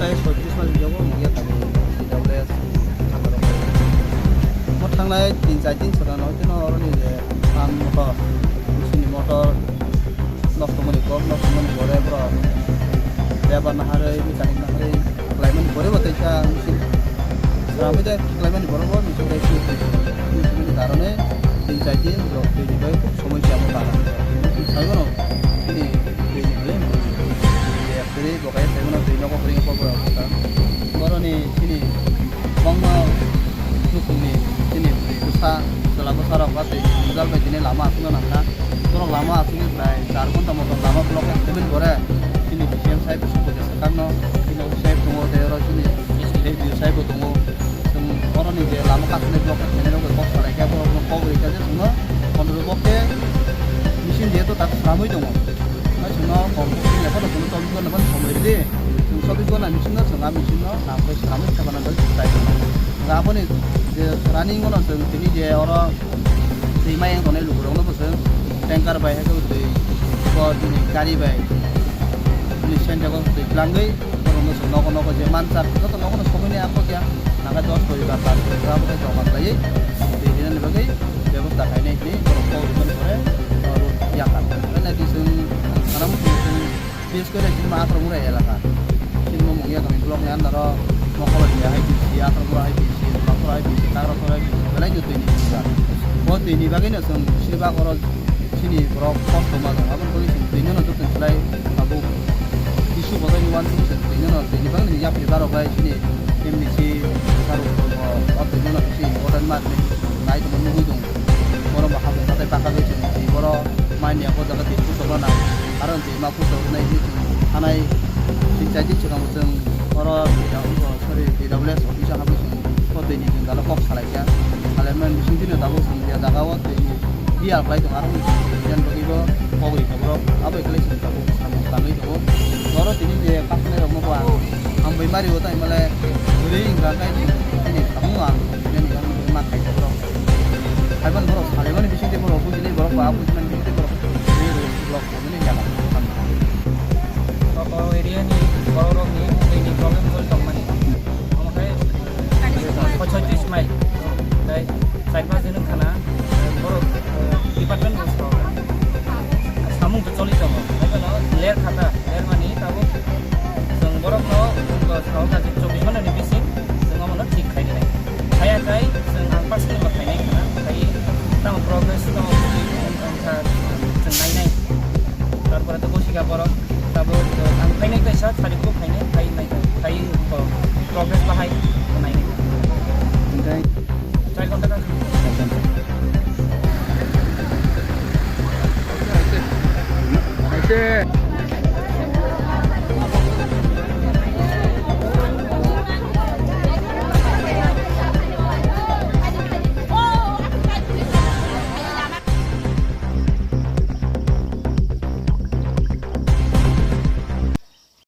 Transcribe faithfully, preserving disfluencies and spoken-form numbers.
Tei soitrish ma rijak bo nukya tabuk T W S. Mo thangnai tin char din swkang no hwnkhe no oroni je phan motor, bisini motor nosto mani kok, nosto mani pore borok lebar naharwi, mechanic naharwi khlaimani pore bo teisa machine swnamwi de khlaimani borok bo machine de swi twi swnamani karone tin char din rok twi ni bai somoi se amo tara. Sai bono bini twi ni bai. Twi bo kaya sai bono twi nogo bring ko bo ta. Boroni chini bangma nukhungni chini bwsa chwla bwsa rok ba twi jal bai tini lama aswkna nangkha. Borok lama aswkni prai char ghonta motom lama block khe seven gore chini B C M side bwswk bwswk swkakno chini side tongo tei oro chini S D O side bo tongo. Chwng oroni je lama kasonai block khe khainai rok bai kok salai khe borok no kok rikha je chwngno pondro block khe machine je to tak swnamwi tongo. Omo chwngno kok bwswk ya phano chwngno chobbish ghonta phano somoi rwdi. Chwng chobbish ghonta machine no chwng a machine no nam bai swnamwi khe phano bai chwng chai tongo. Aboni je running ono chwng tini je oro twi mayang tongnai lukurokno bo chwng tanker bai hai khe bo twi bo bini gari bai bini senjago twi twlangwi borokno chwng nogo nogo je manchar joto nogono somoini ang kok ya nangkhe dos poribar bar poribar abo khe joma khlaiwi twi rinani bagwi bebosta khainai hinwi borok kok rimani pore oro yakar. Haino twi chwng sana muchung chwng bises kore chini ma Athramura elaka. Chini bo Mungia kami block ni under o Mokoloi ni I P C, Athramura I P C, Bakura I P C, Kagrasora I P C, belai no twi ni sijak. Bo twi ni bagwi no chwng bisi bak oro chini borok kosto ma tong. Aboni bagwi chwng twi no joto ni slai tabuk issue bo twi ni uansukhe chwng twi no twi ni bagwi no yapri barok bai chini M D C sarok bo o twi no bisi important ma hinwi nai tongma nugwi tongo. Borok bo habung tatai baka bai chwng twi borok mai ni abo jaga twi kusuk rw nang. Aro twi ma kusuk rwnai hinwi chwng thanai tin char din swkang bo chwng oro sorry T W S office o habwi chwng o twi ni chwng dalo kok salai kha. Salai mani bising twi no tabuk chwng je jaga o twi ni biyal khlai tongo aro chwng twi ni bagwi bo kok ri kha borok abo bai khlai chwng tabuk samung tangwi tongo. Oro tini je kasunai rok no bo ang hambai mari o tai male bwrwi wngkha khe tini samung ang tini ma khai kha borok. Haiban borok salaimani bisingtwi borok bujinai borok ba bujinani bisingtwi borok tini borok bujinai jaga. Koko area ni borok rok ni twi ni problem joli tongmani. Omo khe pachastis mile. Tai char pas din wngkha na borok department bo samung to choli tongo. Haiphano ler kha ta, ler mani tabuk chwng borokno sao kaisa chobbish ghonta ni bising chwng omono thik khai rinai. Haya khai chwng ang personal bo khainai khna, khai tamo progress tamo wngkha chwng nainai. Tarpore to bwsika borok tabuk ang khainai kaisa sari bo khainai, khai nai khai progress bahai nainai. Char ghonta ka. Aise.